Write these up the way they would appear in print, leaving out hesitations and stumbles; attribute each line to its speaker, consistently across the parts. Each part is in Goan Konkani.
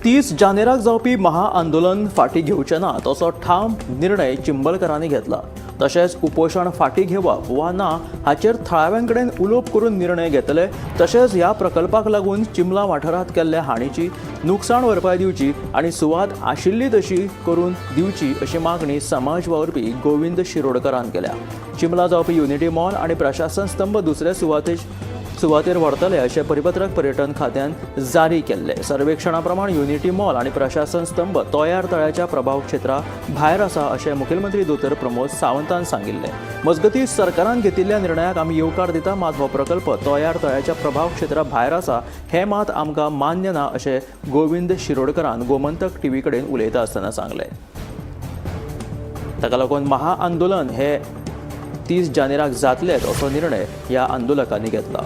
Speaker 1: 30 जानेराक जावपी महाआंदोलन फाटीं घेवचे ना तसो ठाम निर्णय चिंबलकरांनी घेतला. तशेंच उपोशण फाटीं घेवप वा ना हाचेर थळाव्यां कडेन उलोवप करून निर्णय घेतले. तशेंच ह्या प्रकल्पाक लागून चिंबला वाठारांत केल्ल्या हाणीची नुकसाण भरपाय दिवची आनी सुवात आशिल्ली तशी करून दिवची अशी मागणी समाज वावुरपी गोविंद शिरोडकरान केल्या. चिंबला जावपी युनिटी मॉल आनी प्रशासन स्तंभ दुसऱ्या सुवातेर व्हरतले अशें परिपत्रक पर्यटन खात्यान जारी केल्लें. सर्वेक्षणा प्रमाण युनिटी मॉल आनी प्रशासन स्तंभ तोयार तळ्याच्या प्रभाव क्षेत्रा भायर आसा अशें मुखेलमंत्री दोतोर प्रमोद सावंतान सांगिल्लें. मजगतीं, सरकारान घेतिल्ल्या निर्णयाक आमी येवकार दिता, मात हो प्रकल्प तोयार तळ्याच्या प्रभाव क्षेत्रा भायर आसा हें मात आमकां मान्य ना अशें गोविंद शिरोडकरान गोमंतक टीव्ही कडेन उलयता आसतना सांगलें. ताका लागून महाआंदोलन हे 30 जानेराक जातलेच असो निर्णय ह्या आंदोलकांनी घेतला.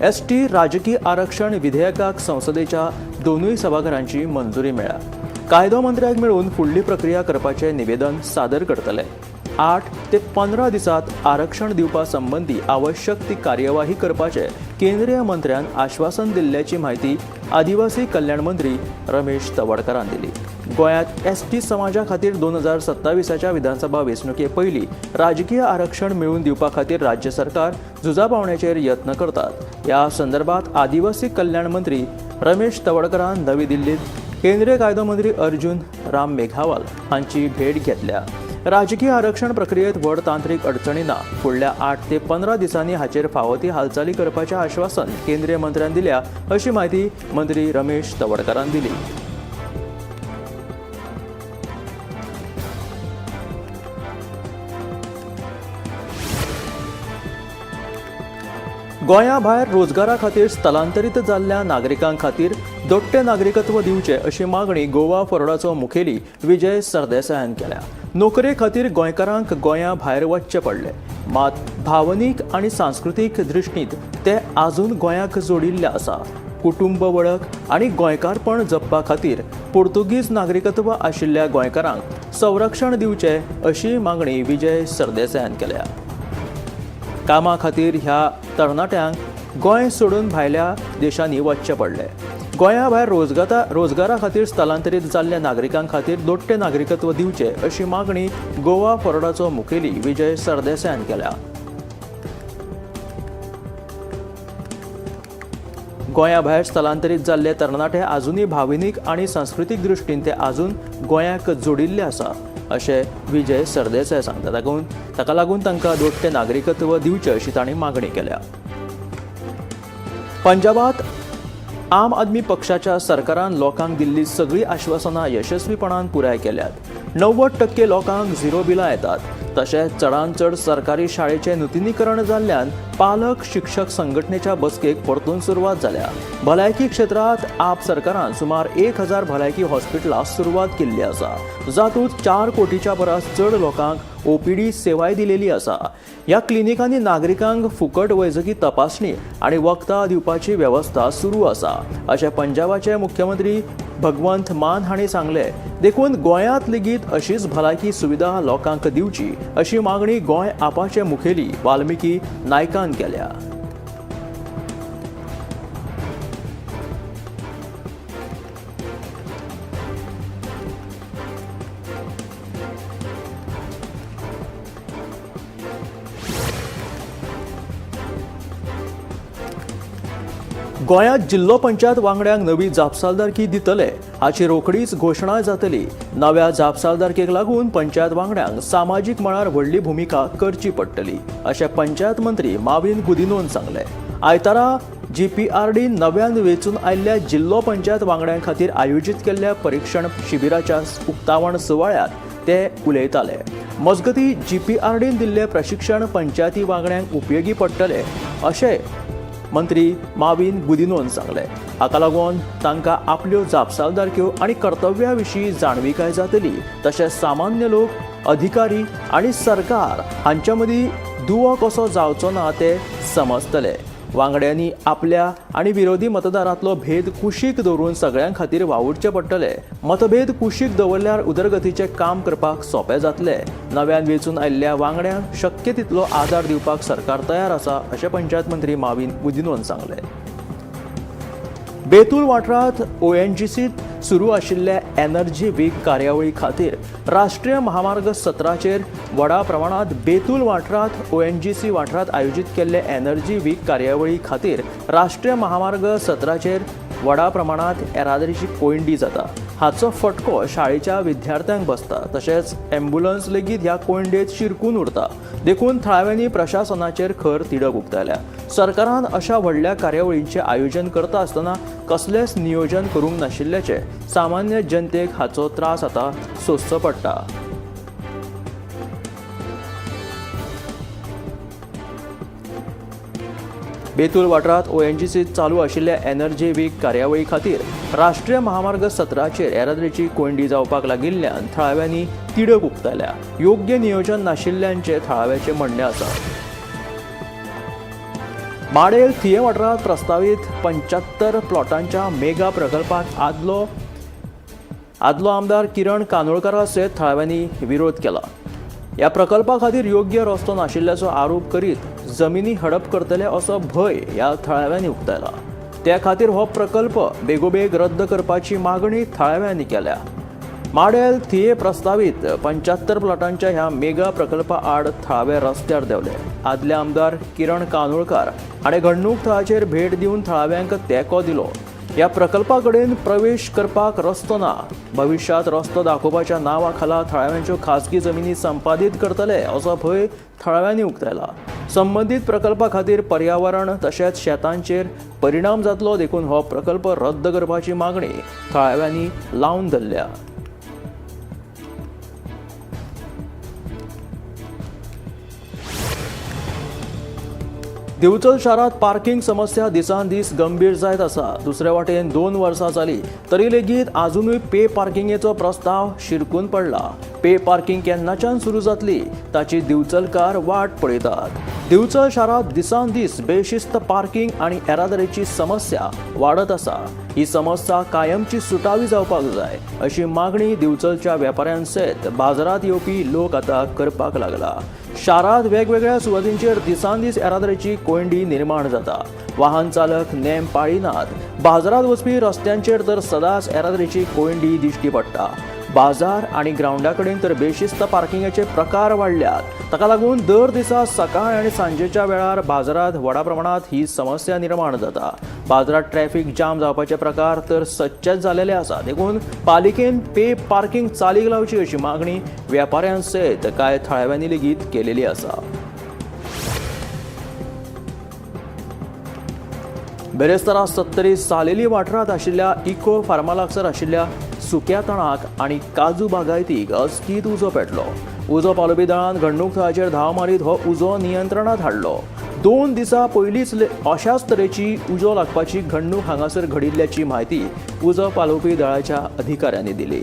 Speaker 1: एसटी राजकीय आरक्षण विधेयकाक संसदेच्या दोनूय सभाघरांची मंजुरी मेळ्ळ्या. कायदो मंत्र्याक मेळून फुडली प्रक्रिया करपाचें निवेदन सादर करतले. 8 ते 15 दिसांत आरक्षण दिवपा संबंदी आवश्यक ती कार्यवाही करपाचें केंद्रीय मंत्र्यान आश्वासन दिल्ल्याची म्हायती आदिवासी कल्याण मंत्री रमेश तवडकरान दिली. गोंयांत एसटी समाजा खातीर 2027च्या विधानसभा वेंचणुके पयलीं राजकीय आरक्षण मेळोवन दिवपा खातीर राज्य सरकार झुजा पावण्याचेर यत्न करतात. ह्या संदर्भात आदिवासी कल्याण मंत्री रमेश तवडकरान नवी दिल्लीत केंद्रीय कायदो मंत्री अर्जुन राम मेघवाल हांची भेट घेतल्या. राजकीय आरक्षण प्रक्रियेत व्हड तांत्रिक अडचणी ना. फुडल्या 8 ते 15 दिसांनी हाचेर फावो ती हालचाली करपाचें आश्वासन केंद्रीय मंत्र्यान दिल्या अशी म्हायती मंत्री रमेश तवडकरान दिली. गोंया भायर रोजगारा खातीर स्थलांतरीत जाल्ल्या नागरिकां खातीर दोट्टे नागरिकत्व दिवचें अशी मागणी गोवा फॉरवर्डाचो मुखेली विजय सरदेसायान केल्या. नोकरे खातीर गोंयकारांक गोंया भायर वचचें पडलें, मात भावनीक आनी सांस्कृतीक दृश्टींत ते आजून गोंयाक जोडिल्ले आसा. कुटुंब वळख आनी गोंयकारपण जपपा खातीर पुर्तुगीज नागरिकत्व आशिल्ल्या गोंयकारांक संरक्षण दिवचें अशी मागणी विजय सरदेसायान केल्या. कामा खातीर ह्या तरणाट्यांक गोंय सोडून भायल्या देशांनी वचचें पडलें. गोंया भायर रोजगारा खातीर स्थलांतरीत जाल्ल्या नागरिकां खातीर दोट्टे नागरिकत्व दिवचें अशी मागणी गोवा फॉरवर्डाचो मुखेली विजय सरदेसायान केल्या. गोंया भायर स्थलांतरीत जाल्ले तरणाटे आजुनूय भावनीक आनी सांस्कृतीक दृश्टीन ते आजून गोंयाक जोडिल्ले आसा अशें विजय सरदेसाय सांगता. ताका लागून तांकां दोट्टे नागरिकत्व दिवचें अशी तांणी मागणी केल्या. पंजाबात आम आदमी पक्षाच्या सरकारान लोकांक दिल्ली सगळीं आश्वासनां यशस्वीपणान पुराय केल्यात. 90% लोकांक झिरो बिलां येतात. तशेंच चडांत चड सरकारी शाळेचें नुतनीकरण जाल्ल्यान पालक शिक्षक संघटनेच्या बसकेक परतून सुरवात जाल्या. भलायकी क्षेत्रांत आप सरकारान सुमार 1000 भलायकी हॉस्पिटलां सुरवात केल्ली आसा, जातूंत 4 कोटीच्या परस चड लोकांक ओपीडी सेवाय दिलेली आसा. ह्या क्लिनिकांनी नागरिकांक फुकट वैजकी तपासणी आनी वखदां दिवपाची वेवस्था सुरू आसा अशें पंजाबाचे मुख्यमंत्री भगवंत मान हांणी सांगलें. देखून गोंयांत लेगीत अशीच भलायकी सुविधा लोकांक दिवची अशी मागणी गोंय आपाचे मुखेली वाल्मिकी नायकान केल्या. गोंयांत जिल्लो पंचायत वांगड्यांक नवी जापसालदारकी दितले. हाची रोखडीच घोशणा जातली. नव्या जापसालदारकेक लागून पंचायत वांगड्यांक सामाजीक मळार व्हडली भुमिका करची पडटली अशें पंचायत मंत्री माविन गुदिनोन सांगलें. आयतारा जीपीआरडी नव्यान वेंचून आयिल्ल्या जिल्लो पंचायत वांगड्यां खातीर आयोजीत केल्ल्या परिक्षण शिबिराच्या उक्तावण सुवाळ्यांत ते उलयताले. मजगतीं, जीपीआरडीन दिल्लें प्रशिक्षण पंचायती वांगड्यांक उपयोगी पडटलें अशें मंत्री माविन गुदिनोन सांगलें. हाका लागून तांकां आपल्यो जापसालदारक्यो आनी कर्तव्या विशीं जाणविकाय जातली. तशेंच सामान्य लोक, अधिकारी आनी सरकार हांच्या मदीं दुवो कसो जावचो ना ते समजतले. वांगड्यांनी आपल्या आनी विरोधी मतदारांतलो भेद कुशीक दवरून सगळ्यां खातीर वावुरचें पडटलें. मतभेद कुशीक दवरल्यार उदरगतीचें काम करपाक सोंपें जातलें. नव्यान वेंचून आयिल्ल्या वांगड्यांक शक्य तितलो आदार दिवपाक सरकार तयार आसा अशें पंचायत मंत्री माविन गुदिनोन सांगलें. बेतूल वाठारांत ओएनजीसीत सुरू आशिल्ल्या एनर्जी वीक कार्यावळी खातीर राष्ट्रीय महामार्ग 17चेर व्हडा प्रमाणांत बेतूल वाठारांत ओएनजीसी वाठारांत आयोजीत केल्ले एनर्जी वीक कार्यावळी खातीर राष्ट्रीय महामार्ग 17चेर व्हडा प्रमाणांत येरादारीची कोयंडी जाता. हाचो फटको शाळेच्या विद्यार्थ्यांक बसता, तशेंच ॲम्ब्युलन्स लेगीत ह्या कोयंडेत शिरकून उरता. देखून थळाव्यांनी प्रशासनाचेर खर तिडक उक्तायल्या. सरकारान अशा व्हडल्या कार्यावळींचें आयोजन करता आसतना कसलेंच नियोजन करूंक नाशिल्ल्याचें सामान्य जनतेक हाचो त्रास आतां सोंसचो पडटा. बेतूल वाठारांत ओएनजीसीत चालू आशिल्ल्या एनर्जी वीक कार्यावळी खातीर राष्ट्रीय महामार्ग 17चेर येरादारीची कोयंडी जावपाक लागिल्ल्यान थळाव्यांनी तिडक उक्तायल्या. योग्य नियोजन नाशिल्ल्याचें थळाव्याचें म्हणणें आसा. माडेल थिये वाठारांत प्रस्तावीत 75 प्लॉटांच्या मेगा प्रकल्पाक आदलो आदलो आमदार किरण कानोळकारा सयत थळाव्यांनी विरोध केला. ह्या प्रकल्पा खातीर योग्य रस्तो नाशिल्ल्याचो आरोप करीत जमिनी हडप करतले असो भंय ह्या थळाव्यांनी उक्तायला. त्या खातीर हो प्रकल्प बेगोबेग रद्द करपाची मागणी थळाव्यांनी केल्या. माडेल थिये प्रस्तावीत 75 प्लॉटांच्या ह्या मेगा प्रकल्पा आड थळावे रस्त्यार देंवले. आदले आमदार किरण कानोळकार हाणें घडणूक थळाचेर भेट दिवन थळाव्यांक तेंको दिलो. ह्या प्रकल्पा कडेन प्रवेश करपाक रस्तो ना. भविश्यांत रस्तो दाखोवपाच्या नांवा खाला थळाव्यांच्यो खासगी जमिनी संपादीत करतले असो भंय थळाव्यांनी उक्तायला. संबंदीत प्रकल्पा खातीर पर्यावरण तशेंच शेतांचेर परिणाम जातलो, देखून हो प्रकल्प रद्द करपाची मागणी थळाव्यांनी लावन धरल्या. दिवचल शारांत पार्किंग समस्या दिसान दीस गंभीर जायत आसा. दुसरे वाटेन 2 वर्सां जाली तरी लेगीत आजुनूय पे पार्किंगेचो प्रस्ताव शिरकून पडला. पे पार्किंग केन्नाच्यान सुरू जातली ताची दिवचलकार वाट पळयतात. दिवचल शारांत दिसान दीस बेशिस्त पार्किंग आनी येरादारीची समस्या वाडत आसा. ही समस्या कायमची सुटावी जावपाक जाय अशी मागणी दिवचलच्या वेपाऱ्यां सयत बाजारांत येवपी लोक आतां करपाक लागला. शारांत वेगवेगळ्या सुवातींचेर दिसान दीस येरादारीची कोयंडी निर्माण जाता. वाहन चालक नेम पाळिनात. बाजारांत वचपी रस्त्यांचेर तर सदांच येरादारीची कोयंडी दिश्टी पडटा. बाजार आनी ग्रावंडा कडेन तर बेशिस्त पार्किंगाचे प्रकार वाडल्यात. ताका लागून दर दिसा सकाळ आनी सांजेच्या वेळार बाजारांत व्हडा प्रमाणांत ही समस्या निर्माण जाता. बाजारांत ट्रॅफिक जाम जावपाचे प्रकार तर सच्चेच जालेले आसा. देखून पालिकेन पे पार्किंग चालीक लावची अशी मागणी वेपाऱ्यां सयत कांय थळाव्यांनी लेगीत केलेली आसा. बेरेस्तारा 70 सालेली वाठारांत आशिल्ल्या इको फार्मा लागसार आशिल्ल्या सुक्या तणाक आनी काजू बागायतीक अचकीत उजो पेटलो. उजो पालोवपी दळान घडणूक थळाचेर धांव मारीत हो उजो नियंत्रणांत हाडलो. 2 दिसां पयलींच अशाच तरेची उजो लागपाची घडणूक हांगासर घडिल्ल्याची म्हायती उजो पालोवपी दळाच्या अधिकाऱ्यांनी दिली.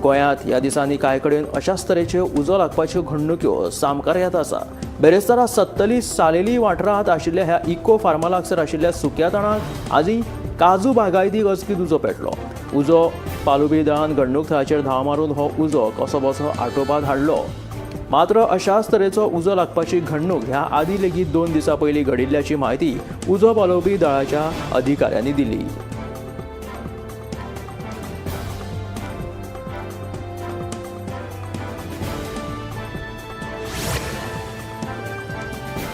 Speaker 1: गोंयांत ह्या दिसांनी कांय कडेन अशाच तरेच्यो उजो लागपाच्यो घडणुक्यो सामकार येत आसा. बेरेस्तारा 70 सालेली वाठारांत आशिल्ल्या ह्या इको फार्मा लागसार आशिल्ल्या सुक्या तणाक आजी काजू बागायतीक अचकीत उजो पेटलो. उजो पालोवपी दळान घडणूक थळाचेर धांव मारून हो उजो कसो बसो आटोवपात हाडलो. मात्र अशाच तरेचो उजो लागपाची घडणूक ह्या आदी लेगीत 2 दिसां पयलीं घडिल्ल्याची म्हायती उजो पालोवपी दळाच्या अधिकाऱ्यांनी दिली.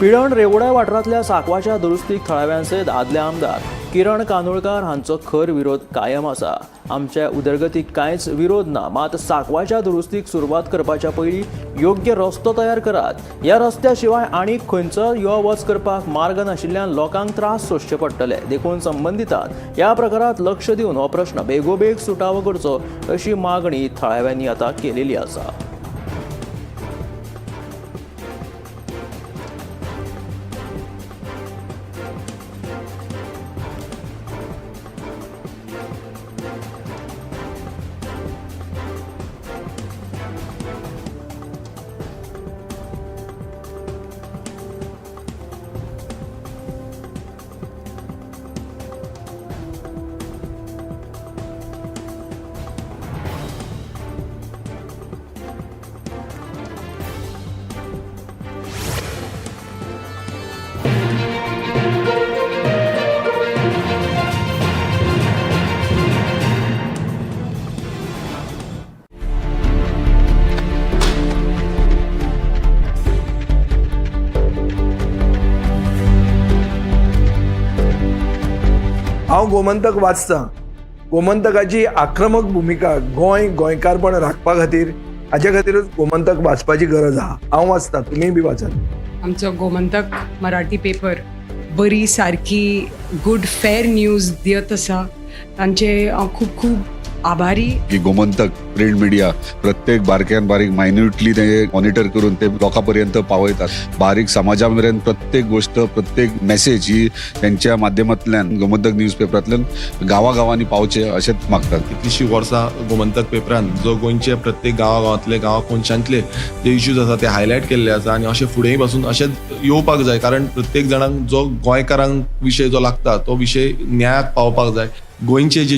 Speaker 1: पिळर्ण रेवोड्या वाठारांतल्या सांकवाच्या दुरुस्तीक थळाव्यां सयत आदले आमदार किरण कानोळकार हांचो खर विरोध कायम आसा. आमच्या उदरगतीक कांयच विरोध ना, मात सांकवाच्या दुरुस्तीक सुरवात करपाच्या पयलीं योग्य रस्तो तयार करात. ह्या रस्त्या शिवाय आनीक खंयचो यो वच करपाक मार्ग नाशिल्ल्यान लोकांक त्रास सोंसचे पडटले. देखून संबंदितान ह्या प्रकारांत लक्ष दिवन हो प्रश्न बेगोबेग सुटावो करचो अशी मागणी थळाव्यांनी आतां केलेली आसा.
Speaker 2: हांव गोमंतक वाचतां. गोमंतकाची आक्रमक भुमिका गोंय गोंयकारपण राखपा खातीर, हाजे खातीरूच गोमंतक वाचपाची गरज आहा. हांव वाचतां, तुमीय बी वाचात.
Speaker 3: आमचो गोमंतक मराठी पेपर बरी सारकी गुड फेर न्यूज दियत आसा, तांचे हांव खूब खूब आभारी.
Speaker 4: की गोमंतक प्रिंट मिडिया प्रत्येक बारक्यान बारीक मायन्युटली ते मॉनिटर करून ते लोकां पर्यंत पावयतात. बारीक समाजा मेरेन प्रत्येक गोष्ट, प्रत्येक मेसेज ही त्यांच्या माध्यमांतल्यान गोमंतक न्यूज पेपरांतल्यान गांवागांवांनी पावचे अशेंच मागतात.
Speaker 5: कितलीशीं वर्सां गोमंतक पेपरान जो गोंयचे प्रत्येक गांवागांवांतले, गांवा कोनशांतले जे इश्यूज आसा ते हायलायट केल्ले आसा आनी अशें फुडेंय पासून अशेंच येवपाक जाय, कारण प्रत्येक जाणांक जो गोंयकारांक विशय जो लागता तो विशय न्यायाक पावपाक जाय. गोंयचे जे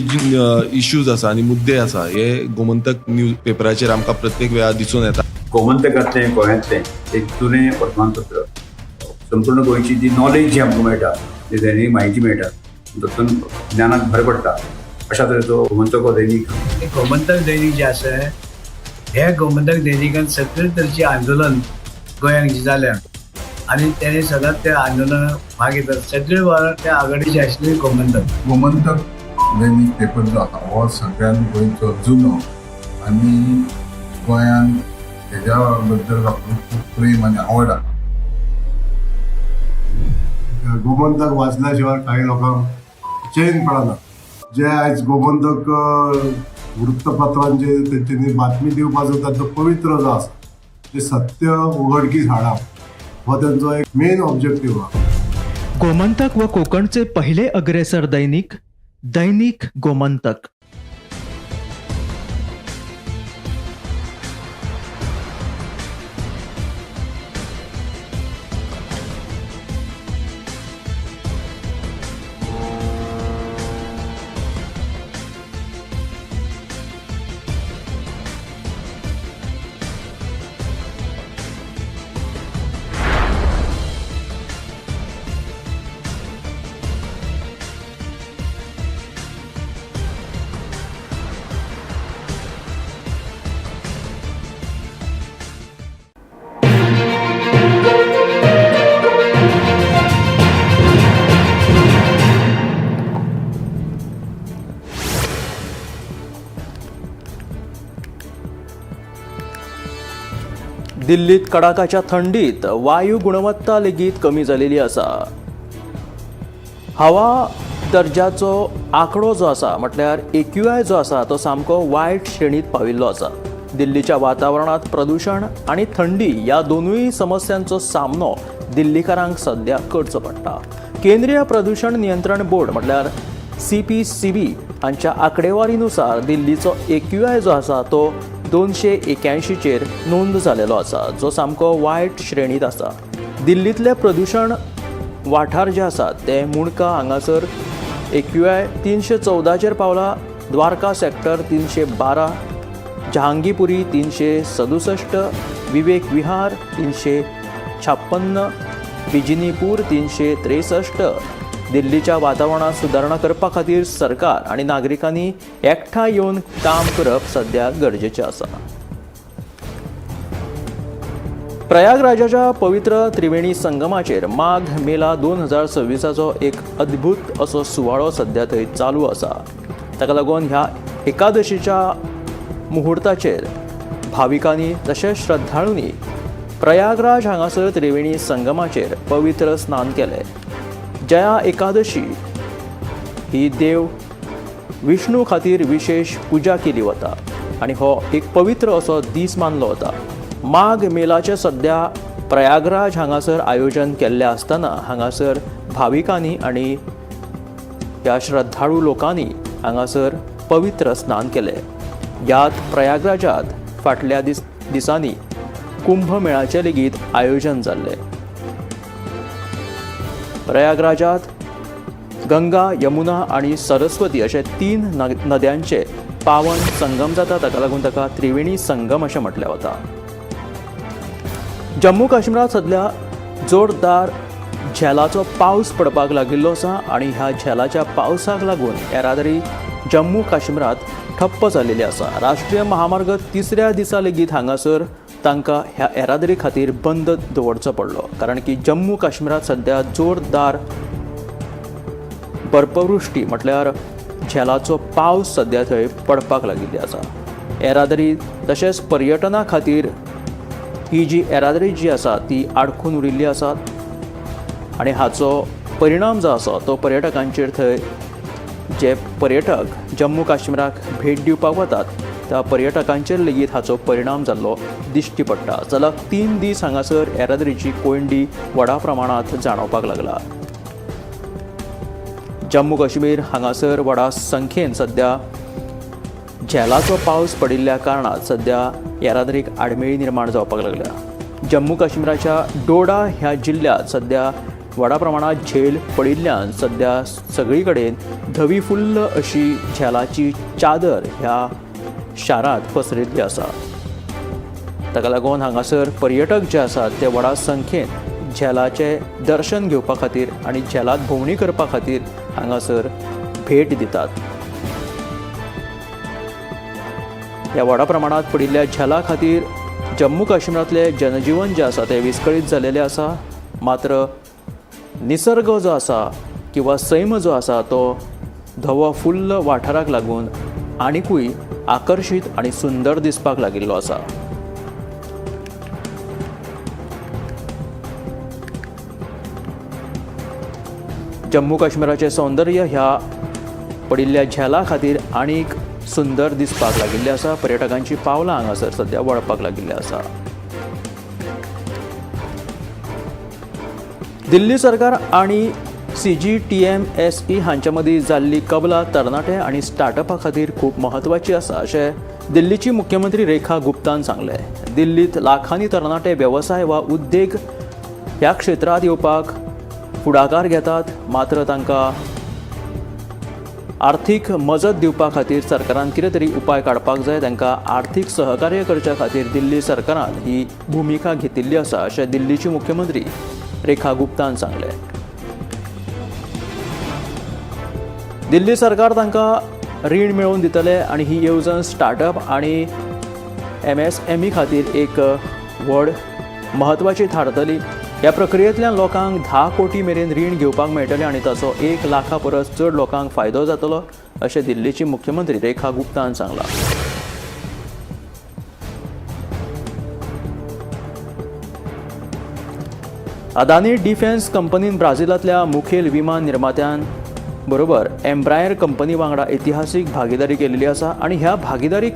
Speaker 5: इश्यूज आसा आनी मुद्दे आसा हे गोमंतक न्यूज पेपराचेर आमकां प्रत्येक वेळार दिसून येता.
Speaker 6: गोमंतकांतलें गोंयांतलें एक जुनें वर्तमानपत्र. संपूर्ण गोंयची जी नॉलेज जी आमकां मेळटा, जी दैनीक म्हायती मेळटा, तातूंत ज्ञानाक भर पडटा. अशा तरेचो गोमंतक हो दैनीक.
Speaker 7: गोमंतक दैनीक जें आसा, हे गोमंतक दैनिकान सगळे तरेचें आंदोलन गोंयांत जें जाल्या आनी तेणे सदांच त्या आंदोलनाक भाग घेतात. सगळे वेळार त्या आघाडीचे आशिल्ले गोमंतक.
Speaker 8: गोमंतक दैनीक पेपर जो आसा हो सगळ्यान गोंयचो जुनो आनी गोंयान हेज्या बद्दल लोकांक खूब प्रेम आनी आवड आसा.
Speaker 9: गोमंतक वाचल्या शिवाय काही लोकांक चैन पडना. जे आयज गोमंतक वृत्तपत्रांचे तेंच्यांनी बातमी दिवपाचो तांचो पवित्र जो आसा, जे सत्य उघडकीस हाडप हो तेंचो एक मेन ऑब्जेक्टीव आहा.
Speaker 1: गोमंतक व कोकणचे पहिले अग्रेसर दैनिक, दैनिक गोमंतक. दिल्लीत कडाकाच्या थंडीत वायू गुणवत्ता लेगीत कमी जालेली आसा. हवा दर्जाचो आंकडो जो आसा, म्हटल्यार AQI जो आसा तो सामको वायट श्रेणीत पाविल्लो आसा. दिल्लीच्या वातावरणांत प्रदूशण आनी थंडी ह्या दोनूय समस्यांचो सामनो दिल्लीकारांक सद्या करचो पडटा. केंद्रीय प्रदूशण नियंत्रण बोर्ड म्हटल्यार CPCB हांच्या आंकडेवारीनुसार दिल्लीचो AQI जो आसा तो 281चेर नोंद जालेलो आसा, जो सामको वायट श्रेणीत आसा. दिल्लींतले प्रदूशण वाठार जे आसात ते मुणका हांगासर AQI 314चेर पावला, द्वारका सेक्टर 312, जहांगीपुरी 367, विवेक विहार 356, बिजनीपूर 363. दिल्लीच्या वातावरणांत सुदारणा करपा खातीर सरकार आनी नागरिकांनी एकठांय येवन काम करप सद्या गरजेचें आसा. प्रयागराजाच्या पवित्र त्रिवेणी संगमाचेर माघ मेला 2026 एक अद्भुत असो सुवाळो सद्या थंय चालू आसा. ताका लागून ह्या एकादशीच्या मुहूर्ताचेर भाविकांनी तशेंच श्रद्धाळूंनी प्रयागराज हांगासर त्रिवेणी संगमाचेर पवित्र स्नान केलें. जया एकादशी ही देव विष्णू खातीर विशेष पुजा केली वता आनी हो एक पवित्र असो दीस मानलो वता. माघ मेलाचें सद्या प्रयागराज हांगासर आयोजन केल्लें आसतना हांगासर भाविकांनी आनी ह्या श्रद्धाळू लोकांनी हांगासर पवित्र स्नान केलें. ह्यात प्रयागराजात फाटल्या दिसांनी कुंभमेळाचें लेगीत आयोजन जाल्लें. प्रयागराजात गंगा, यमुना आनी सरस्वती अशे 3 नद्यांचे पावन संगम जाता, ताका लागून ताका त्रिवेणी संगम अशें म्हटलें वता. जम्मू काश्मीरांत सद्या जोरदार झेलाचो पावस पडपाक लागिल्लो आसा आनी ह्या झेलाच्या पावसाक लागून येरादारी जम्मू काश्मीरांत ठप्प जाल्लेली आसा. राष्ट्रीय महामार्ग तिसऱ्या दिसा लेगीत हांगासर तांकां ह्या येरादारी खातीर बंद दवरचो पडलो, कारण की जम्मू काश्मीरांत सद्या जोरदार बर्फवृश्टी म्हटल्यार झेलाचो पावस सद्या थंय पडपाक लागिल्ली आसा. येरादारी तशेंच पर्यटना खातीर ही जी येरादारी जी आसा ती आडखून उरिल्ली आसा आनी हाचो परिणाम जो आसा तो पर्यटकांचेर थंय जे पर्यटक जम्मू काश्मीराक भेट दिवपाक वतात त्या पर्यटकांचेर लेगीत हाचो परिणाम जाल्लो दिश्टी पडटा. सलग 3 दीस हांगासर येरादारीची कोंयडी व्हडा प्रमाणांत जाणवपाक लागला. जम्मू काश्मीर हांगासर व्हडा संख्येन सद्या झेलाचो पावस पडिल्ल्या कारणान सद्या येरादारीक आडमेळी निर्माण जावपाक लागल्या. जम्मू काश्मीराच्या डोडा ह्या जिल्ल्यांत सद्या व्हडा प्रमाणांत झेल पडिल्ल्यान सद्या सगळी कडेन धवी फुल्ल अशी झेलाची चादर ह्या शारांत पसरिल्ली आसा. ताका लागून हांगासर पर्यटक जे आसात ते व्हडा संख्येन झेलाचें दर्शन घेवपा खातीर आनी झेलांत भोंवडी करपा खातीर हांगासर भेट दितात. ह्या व्हडा प्रमाणांत पडिल्ल्या झेला खातीर जम्मू काश्मीरांतलें जनजीवन जें आसा तें विस्कळीत जालेलें आसा. मात्र निसर्ग जो आसा किंवा सैम जो आसा तो धवो फुल्ल वाठाराक लागून आनिकूय आकर्शीत आनी सुंदर दिसपाक लागिल्लो आसा. जम्मू काश्मीराचें सौंदर्य ह्या पडिल्ल्या झेला खातीर आनीक सुंदर दिसपाक लागिल्लें आसा. पर्यटकांची पावलां हांगासर सद्या वळपाक लागिल्लें आसा. दिल्ली सरकार आनी CGTMSE हांचे मदीं जाल्ली कबलात तरणाटे आनी स्टार्टअपा खातीर खूब म्हत्वाची आसा अशें दिल्लीची मुख्यमंत्री रेखा गुप्तान सांगलें. दिल्लींत लाखांनी तरणाटे वेवसाय वा उद्देग ह्या क्षेत्रांत येवपाक फुडाकार घेतात, मात्र तांकां आर्थीक मजत दिवपा खातीर सरकारान कितें तरी उपाय काडपाक जाय. तांकां आर्थीक सहकार्य करच्या खातीर दिल्ली सरकारान ही भुमिका घेतिल्ली आसा अशें दिल्लीची मुख्यमंत्री रेखा गुप्तान सांगलें. दिल्ली सरकार तांकां रीण मेळोवन दितले आनी ही येवजण स्टार्टअप आनी MSME खातीर एक व्हड म्हत्वाची थारतली. ह्या प्रक्रियेंतल्यान लोकांक 10 कोटी मेरेन रीण घेवपाक मेळटलें आनी ताचो 1 लाखा परस चड लोकांक फायदो जातलो अशें दिल्लीची मुख्यमंत्री रेखा गुप्तान सांगलां. अदानी डिफेन्स कंपनीन ब्राझिलांतल्या मुखेल विमान निर्मात्यान बरोबर एम्ब्रायर कंपनी वांगडा इतिहासीक भागीदारी केलेली आसा आनी ह्या भागीदारी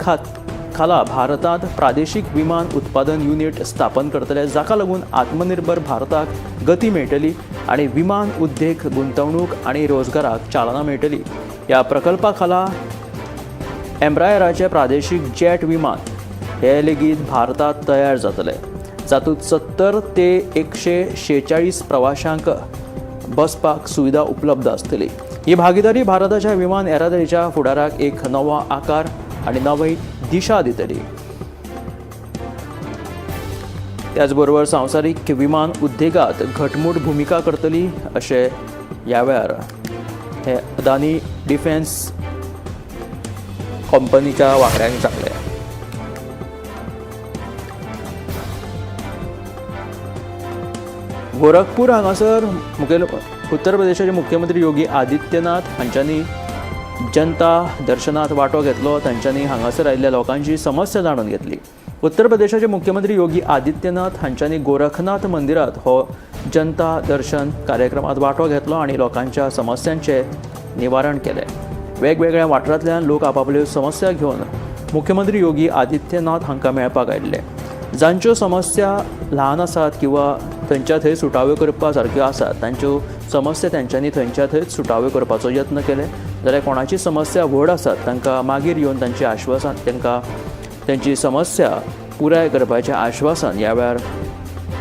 Speaker 1: खाला भारतांत प्रादेशीक विमान उत्पादन युनिट स्थापन करतले, जाका लागून आत्मनिर्भर भारताक गती मेळटली आनी विमान उद्देग गुंतवणूक आनी रोजगाराक चालना मेळटली. ह्या प्रकल्पा खाला एम्ब्रायराचे प्रादेशीक जेट विमान हे लेगीत भारतांत तयार जातले, जातूंत 70 ते 146 प्रवाशांक बसपाक सुविधा उपलब्ध आसतली. ही भागीदारी भारताच्या विमान येरादारीच्या फुडाराक एक नवो आकार आनी नवी दिशा दितली. त्याचबरोबर संवसारीक विमान उद्देगात घटमूट भुमिका करतली अशें ह्या वेळार हे अदानी डिफेन्स कंपनीच्या वांगड्यांक सांगलें. गोरखपूर हांगासर मुखेल उत्तर प्रदेशाचे मुख्यमंत्री योगी आदित्यनाथ हांच्यांनी जनता दर्शनात वांटो घेतलो. तांच्यांनी हांगासर आयिल्ल्या लोकांची समस्या जाणून घेतली. उत्तर प्रदेशाचे मुख्यमंत्री योगी आदित्यनाथ हांच्यांनी गोरखनाथ मंदिरात हो जनता दर्शन कार्यक्रमात वांटो घेतलो आनी लोकांच्या समस्यांचें निवारण केलें. वेगवेगळ्या वाठारांतल्यान लोक आपापल्यो समस्या घेवन मुख्यमंत्री योगी आदित्यनाथ हांकां मेळपाक आयिल्ले. जांच्यो समस्या ल्हान आसात किंवा थंयच्या थंय सुटाव्यो करपा सारक्यो आसात तांच्यो समस्या तेंच्यांनी थंयच्या थंयच सुटाव्यो करपाचो यत्न केले, जाल्यार कोणाची समस्या व्हड आसात तांकां मागीर येवन तांची आश्वासन तांकां तांची समस्या पुराय करपाचें आश्वासन ह्या वेळार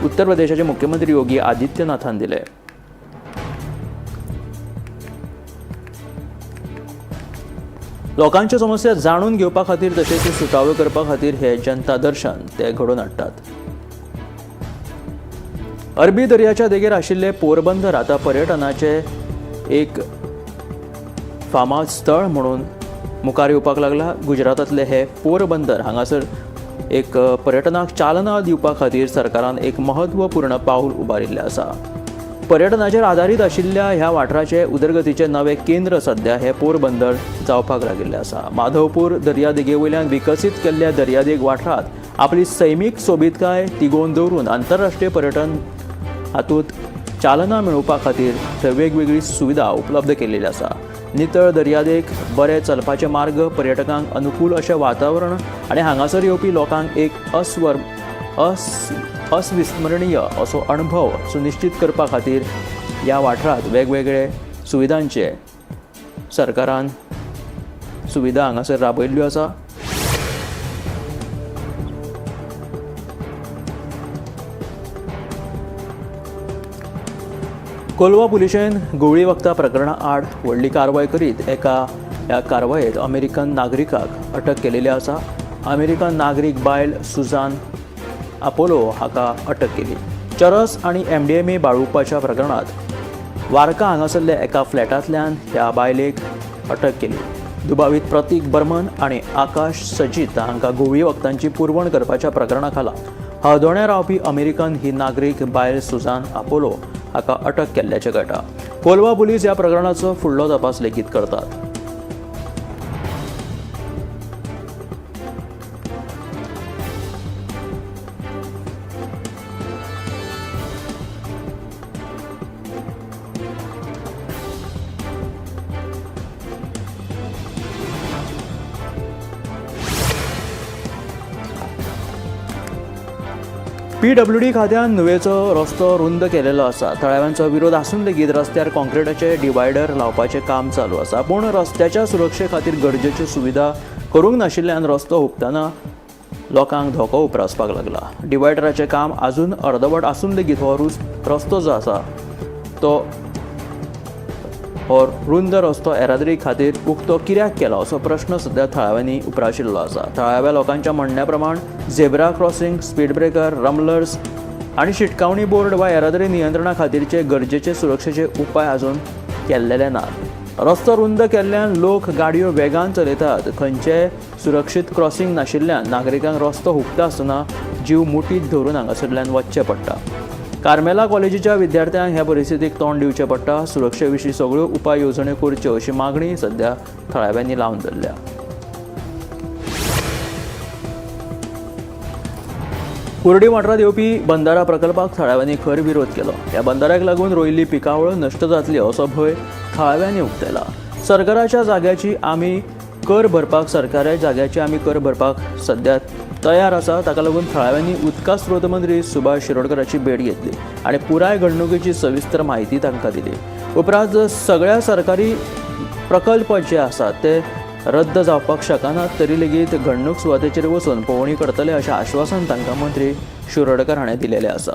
Speaker 1: उत्तर प्रदेशाचे मुख्यमंत्री योगी आदित्यनाथान दिलें. लोकांच्यो समस्या जाणून घेवपा खातीर तशेंच सुटाव्यो करपा खातीर हे जनता दर्शन ते घडोवन हाडटात. अरबी दर्याच्या देगेर आशिल्ले पोरबंदर आतां पर्यटनाचे एक फामाद स्थळ म्हणून मुखार येवपाक लागला. गुजरातांतले हे पोरबंदर हांगासर एक पर्यटनाक चालना दिवपा खातीर सरकारान एक महत्वपूर्ण पावल उबारिल्लें आसा. पर्यटनाचेर आदारीत आशिल्ल्या ह्या वाठाराचे उदरगतीचे नवे केंद्र सध्या हे पोरबंदर जावपाक लागिल्लें आसा. माधवपूर दर्यादेगे वयल्यान विकसीत केल्ल्या दर्यादेग वाठारांत आपली सैमीक सोबीतकाय तिगोवन दवरून आंतरराष्ट्रीय पर्यटन हातूंत चालना मेळोवपा खातीर थंय वेगवेगळी सुविधा उपलब्ध केलेली आसा. नितळ दर्यादेग, बरे चलपाचे मार्ग, पर्यटकांक अनुकूल अशें वातावरण आनी हांगासर येवपी लोकांक एक अस्विस्मरणीय असो अणभव सुनिश्चित करपा खातीर ह्या वाठारांत वेगवेगळे सुविधांचे सरकारान सुविधा हांगासर राबयल्ल्यो आसा. कोलवा पुलिशेन गोळी वखदां प्रकरणा आड व्हडली कारवाय करीत एका ह्या कारवायेत अमेरिकन नागरिकाक अटक केलेली आसा. अमेरिकन नागरीक बायल सुजान अपोलो हाका अटक केली. चरस आनी MDMA बाळुवपाच्या प्रकरणांत वारका हांगासरल्या एका फ्लॅटांतल्यान ह्या बायलेक अटक केली. दुबावीत प्रतीक बर्मन आनी आकाश सजीत हांकां घुंवळी वखदांची पुरवण करपाच्या प्रकरणा खाला हळदोण्या रावपी अमेरिकन ही नागरीक बायल सुजान अपोलो हाका अटक केल्ल्याचें कळटा. कोलवा पुलीस ह्या प्रकरणाचो फुडलो तपास लेगीत करतात. पीडब्ल्यूडी खात्यान नुवेचो रस्तो रुंद केलेलो आसा. थळाव्यांचो विरोध आसून लेगीत रस्त्यार कॉन्क्रिटाचे डिवायडर लावपाचें काम चालू आसा. पूण रस्त्याच्या सुरक्षे खातीर गरजेच्यो सुविधा करूंक नाशिल्ल्यान रस्तो हुपतना लोकांक धोको उप्रासपाक लागला. डिवायडराचें काम आजून अर्दवट आसून लेगीत हो रस्तो जो आसा तो हो रुंद रस्तो येरादारी खातीर उक्तो कित्याक केला असो प्रश्न सध्या थळाव्यांनी उप्राशिल्लो आसा. थळाव्या लोकांच्या म्हणण्या प्रमाण zebra crossing, speed breaker, rumblers आनी शिटकावणी बोर्ड वा येरादारी नियंत्रणा खातीरचे गरजेचे सुरक्षेचे उपाय अजून केल्लेले नात. रस्तो रुंद केल्ल्यान लोक गाडयो वेगान चलयतात. खंयचे सुरक्षीत क्रॉसिंग नाशिल्ल्यान नागरिकांक रस्तो हुपता आसतना जीव मुठीत धरून हांगासरल्यान वचचें पडटा. कार्मेला कॉलेजीच्या विद्यार्थ्यांक ह्या परिस्थितीक तोंड दिवचें पडटा. सुरक्षे विशीं सगळ्यो उपाय येवजण्यो करच्यो अशी मागणी सध्या थळाव्यांनी लावन धरल्या. कुर्डी वाठारांत येवपी बंदारा प्रकल्पाक थळाव्यांनी खर विरोध केलो. ह्या बंदाऱ्याक लागून रोयिल्ली पिकावळ नश्ट जातली असो भंय थळाव्यांनी उक्तायला. सरकाराच्या जाग्याची आमी कर भरपाक सरकाराच्या जाग्याची आमी कर भरपाक सध्या तयार आसा. ताका लागून थळाव्यांनी उदका स्रोत मंत्री सुभाष शिरोडकराची भेट घेतली आनी पुराय घडणुकेची सविस्तर म्हायती तांकां दिली. उपरांत सगळ्या सरकारी प्रकल्प जे आसात ते रद्द जावपाक शकनात तरी लेगीत घडणूक सुवातेचेर वचून पळोवणी करतले अशें आश्वासन तांकां मंत्री शिरोडकर हाणें दिलेलें आसा.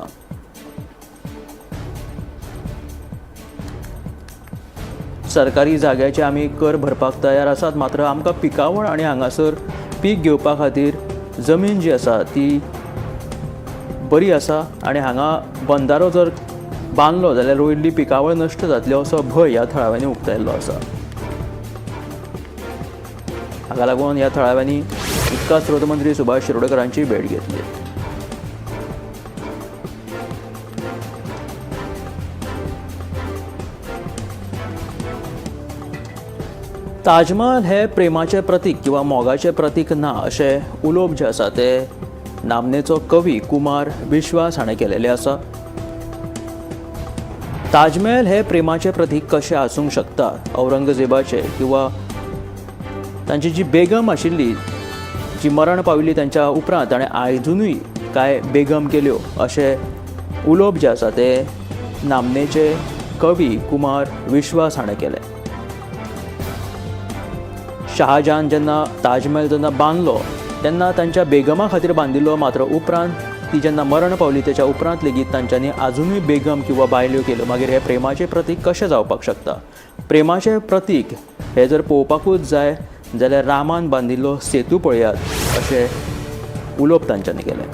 Speaker 1: सरकारी जाग्याचे आमी कर भरपाक तयार आसात, मात्र आमकां पिकावळ आनी हांगासर पीक घेवपा खातीर जमीन जी आसा ती बरी आसा आनी हांगा बंदारो जर बांदलो जाल्यार रोयिल्ली पिकावळ नश्ट जातली असो भंय ह्या थळाव्यांनी उक्तायल्लो आसा. हाका लागून ह्या थळाव्यांनी उदका स्रोत मंत्री सुभाष शिरोडकरांची भेट घेतली. ताजमहल हे प्रेमाचें प्रतीक किंवा मोगाचें प्रतीक ना अशें उलोवप जें आसा तें नामनेचो कवी कुमार विश्वास हाणें केलेलें आसा. ताजमहल हे प्रेमाचें प्रतीक कशें आसूंक शकता औरंगजेबाचें किंवा तांची जी बेगम आशिल्ली जी मरण पाविल्ली तांच्या उपरांत ताणें आयजुनूय कांय बेगम केल्यो अशें उलोवप जें आसा तें नामनेचे कवी कुमार विश्वास हाणें केलें. शहाजहान जेन्ना ताजमहल जेन्ना बांदलो तेन्ना तांच्या बेगमा खातीर बांदिल्लो, मात्र उपरांत ती जेन्ना मरण पावली तेच्या उपरांत लेगीत तांच्यांनी आजुनूय बेगम किंवा बायल्यो केल्यो. मागीर हें प्रेमाचें प्रतीक कशें जावपाक शकता? प्रेमाचें प्रतीक हें जर पळोवपाकूच जाय जाल्यार रामान बांदिल्लो सेतू पळयात अशें उलोवप तांच्यांनी केलें.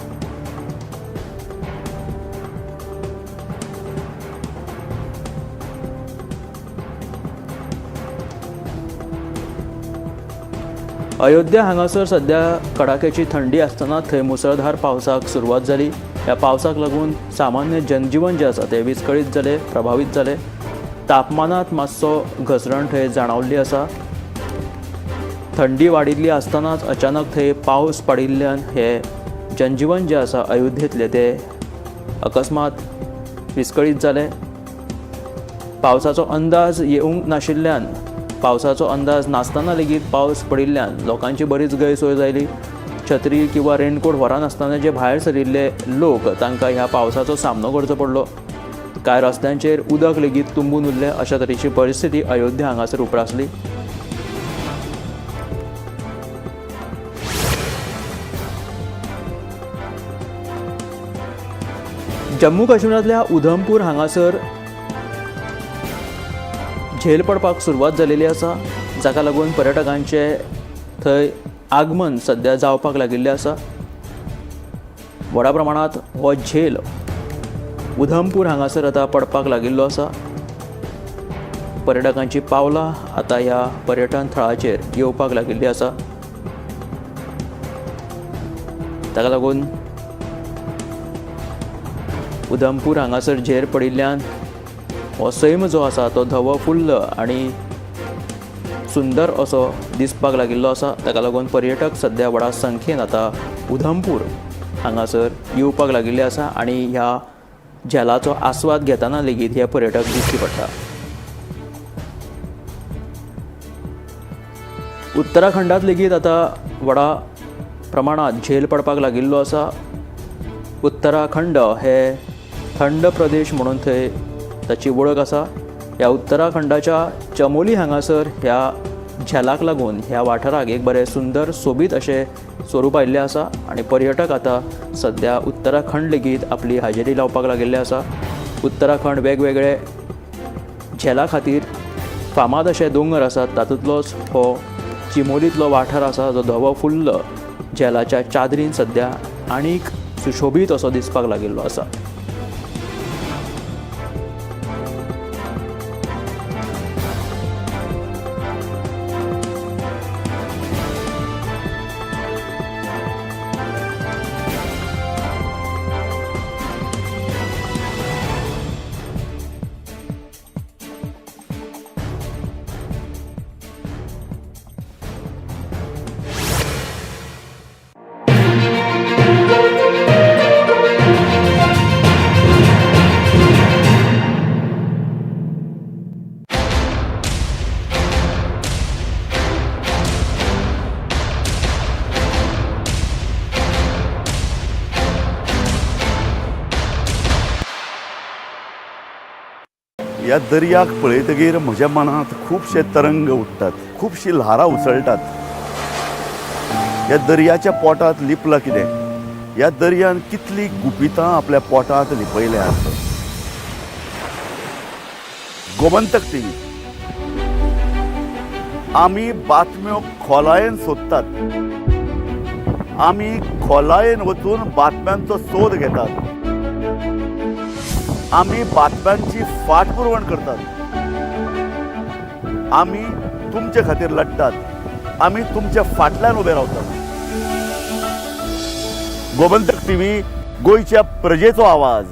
Speaker 1: अयोध्या हांगासर सध्या कडाक्याची थंडी आसतना थंय मुसळधार पावसाक सुरवात जाली. ह्या पावसाक लागून सामान्य जनजीवन जें आसा तें विस्कळीत जालें, प्रभावीत जालें. तापमानांत मातसो घसरण थंय जाणावल्ली आसा. थंडी वाडिल्ली आसतनाच अचानक थंय पावस पडिल्ल्यान हे जनजीवन जें आसा अयोध्येंतलें तें अकस्मात विस्कळीत जालें. पावसाचो अंदाज येवंक नाशिल्ल्यान, पावसाचो अंदाज नासतना लेगीत पावस पडिल्ल्यान लोकांची बरीच गैरसोय जाली. छत्री किंवा रेनकोट व्हरनासतना जे भायर सरिल्ले लोक तांकां ह्या पावसाचो सामनो करचो पडलो. कांय रस्त्यांचेर उदक लेगीत तुंबून उरलें. अशा तरेची परिस्थिती अयोध्या हांगासर उप्रासली. जम्मू काश्मीरांतल्या उधमपूर हांगासर झेल पडपाक सुरवात जालेली आसा, जाका लागून पर्यटकांचे थंय आगमन सद्या जावपाक लागिल्लें आसा. व्हडा प्रमाणांत हो झेल उधमपूर हांगासर आतां पडपाक लागिल्लो आसा. पर्यटकांची पावलां आतां ह्या पर्यटन थळाचेर येवपाक लागिल्ली आसा. ताका लागून उधमपूर हांगासर झेर पडिल्ल्यान हो सैम जो आसा तो धवो फुल्ल आनी सुंदर असो दिसपाक लागिल्लो आसा. ताका लागून पर्यटक सद्या व्हडा संख्येन आतां उधमपूर हांगासर येवपाक लागिल्ले आसा आनी ह्या झेलाचो आस्वाद घेतना लेगीत हे पर्यटक दिश्टी पडटा. उत्तराखंडात लेगीत आतां व्हडा प्रमाणांत झेल पडपाक लागिल्लो आसा. उत्तराखंड हे थंड प्रदेश म्हणून थंय ताची वळख आसा. ह्या उत्तराखंडाच्या चमोली हांगासर ह्या झेलाक लागून ह्या वाठाराक एक बरें सुंदर सोबीत अशें स्वरूप आयिल्लें आसा आनी पर्यटक आतां सद्या उत्तराखंड लेगीत आपली हाजेरी लावपाक लागिल्ले आसा. उत्तराखंड वेगवेगळे झेला खातीर फामाद अशे दोंगर आसात, तातूंतलोच हो चिमोलींतलो वाठार आसा जो धवो फुल्ल झेलाच्या चादरीन सद्या आनीक सुशोबीत असो दिसपाक लागिल्लो आसा.
Speaker 10: ह्या दर्याक पळयतगीर म्हज्या मनांत खुबशे तरंग उठ्ठात, खुबशीं ल्हारां उसळटात. ह्या दर्याच्या पोटांत लिपलां कितें? ह्या दर्यान कितलीं गुपितां आपल्या पोटांत लिपयल्यांत. गोमंतक टीव्ही, आमी बातम्यो खोलायेन सोदतात, आमी खोलायेन वचून बातम्यांचो सोद घेतात, आमी बातम्यांची फाटपुरवण करतात, आमी तुमचे खातीर लढटात, आमी तुमच्या फाटल्यान उबे रावतात. गोमंतक टीव्ही, गोंयच्या प्रजेचो आवाज.